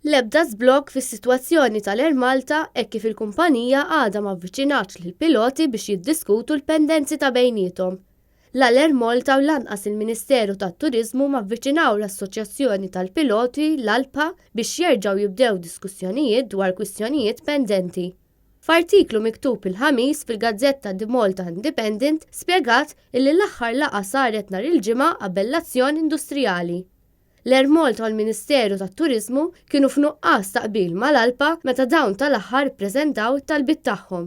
L-ebda żblokk fis-sitwazzjoni tal-Air Malta hekk kif il-kumpanija għadha ma avviċinatx lill-piloti biex jiddiskutu l-pendenzi ta' bejniethom. La l-Air Malta u lanqas il-Ministeru tat-Turiżmu ma avviċinaw l-Assoċjazzjoni tal-Piloti, l-ALPA, biex jerġgħu jibdew diskussjonijiet dwar kwistjonijiet pendenti. F'artiklu miktub il-Ħamis fil-gazzetta The Malta Independent spjegat illi l-aħħar laqgħa saret nhar il-Ġimgħa qabel l-azzjoni industrijali. L-Air Malta u l-Ministeru tat-Turiżmu kienu f'nuqqas ta' qbil mal-ALPA meta dawn tal-aħħar ippreżentaw it-talbiet tagħhom.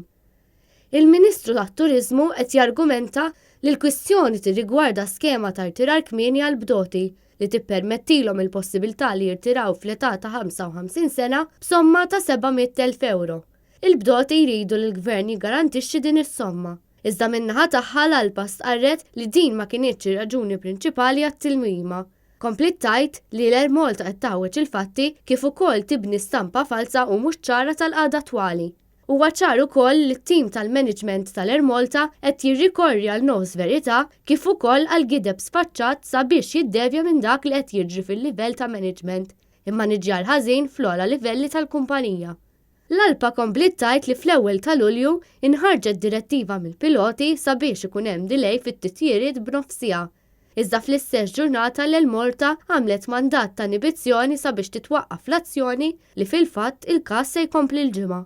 Il-Ministru tat-Turiżmu qed jargumenta li l-kwistjoni tirrigwarda skema ta' rtirar kmieni għall-bdoti li tippermettilhom il-possibilità li jirtiraw fl-età ta' 55 sena b'somma ta' 700,000 ewro. Il-bdoti jridu li l-Gvern jiggarantixxi din is-somma. Iżda min-naħa tagħha l-ALPA stqarret li din ma kinitx ir-raġuni prinċipali għat-tilwima. Kompliet tgħid li l-Air Malta qed tgħawweġ il-fatti kif ukoll tibni stampa falza u mhux ċara tal-qagħda attwali. Huwa ċar ukoll li t-tim tal-management tal-Air Malta qed jirrikorri għal nofs verità kif ukoll għal gideb sfaċċat sabiex jiddevja minn dak li qed jiġri fil-livell ta' management, immaniġġjar ħażin fl-ogħla livelli tal-kumpanija. L-ALPA kompliet tgħid li fl-ewwel ta' Lulju inħarġet direttiva mill-piloti sabiex ikun hemm delay fit-titjiriet b'nofs siegħa. Iżda fl-istess ġurnata l-Air Malta għamlet mandat ta' inibizzjoni sabiex titwaqqaf l-azzjoni li fil-fatt il-każ se jkompli l-Ġimgħa.